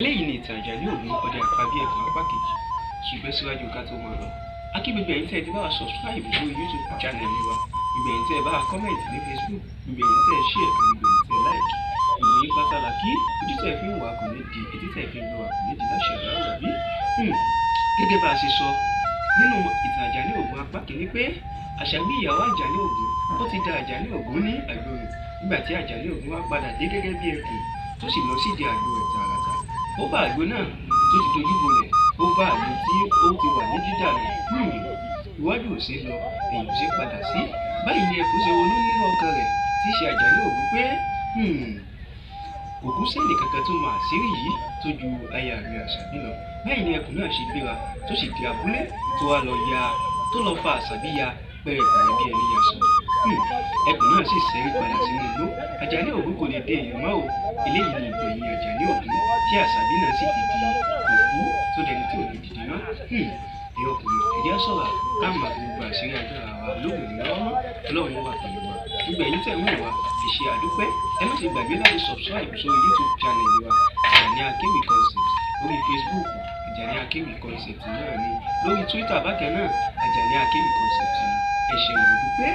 Eléyìí ni ìtàn Àjàní Ògún ọdẹ àpabi ẹkùn apá kejì. Ṣùgbọ́n síwájú ká tó máa lọ, a kí gbogbo ẹ̀yin tẹ́ ẹ ti bá wa subscribe lórí YouTube channel wa, gbogbo ẹ̀yin tẹ́ ẹ bá wa comment ní Facebook, gbogbo ẹ̀yin tẹ́ ẹ share àti gbogbo ẹ̀yin tẹ́ ẹ like. Gbogbo yín pátá la kí. Ojú tẹ́ ẹ fi ń wà kò ní di, etí tẹ́ ẹ fi ń gbọ́ wà kò ní di láṣẹ àlá bí. Gẹ́gẹ́ bá a ṣe sọ nínú ìtàn Àjàní Ògún apá kìíní pé Àṣàbí ìyàwó Àjàní Ògún ó ti da Àjàní Ògún ní àgbo rẹ̀. Nígbà tí Àjàní Ògún wá padà dé gẹ́gẹ́ bí ẹkùn tó sì lọ sídìí àgbo rẹ̀ tààràtà, ó bá àgbo náà tó ti dojú bolẹ̀, ó bá àgbo tí ó ti wà ní dídànù. Iwájú ò ṣe lọ, ẹ̀yìn ò ṣe padà sí. Báyìí ni ẹkùn ṣe ronú nínú ọkàn rẹ̀ tí í ṣe Àjàní Ògún pé kò kú sẹ́nì kankan tó mọ àṣírí yìí tó ju aya mi Àṣàbí lọ. Báyìí ni ẹkùn náà ṣe gbéra tó sì di abúlé tó wá lọ ya tó lọ fa Àṣàbí ya pẹ̀rẹ̀pẹ̀rẹ̀ bí ẹni yaṣọ. Ẹkùn náà sì ṣẹ́rí padà sínú igbó. Àjàní Ògún kò lè dé èèyàn mọ́ o. Eléyìí ni ìgbẹ̀yìn Àjàní Ògún tí Àṣàbí náà sì ti di òkú tó dẹni tí ò lè dìde mọ́. Ẹ̀yin ọkùnrin, ẹ jẹ́ á ṣọ́ra ká má fi gbogbo àṣírí agbára wa lóbìnrin lọ́wọ́ mọ́. Ọlọ́run wà pẹ̀lú wa. Gbogbo ẹ̀yin tẹ́ ń wò wá, ẹ ṣé, a dúpẹ́. Ẹ má ṣe gbàgbé láti subscribe sórí YouTube channel wa, Àjàní Akéwì Concept. Lórí Facebook, Àjàní Akéwì Concept náà ni. Lórí Twitter bákan náà, Àjàní Akéwì Concept ni. Ẹ ṣeun, mo dúpẹ́.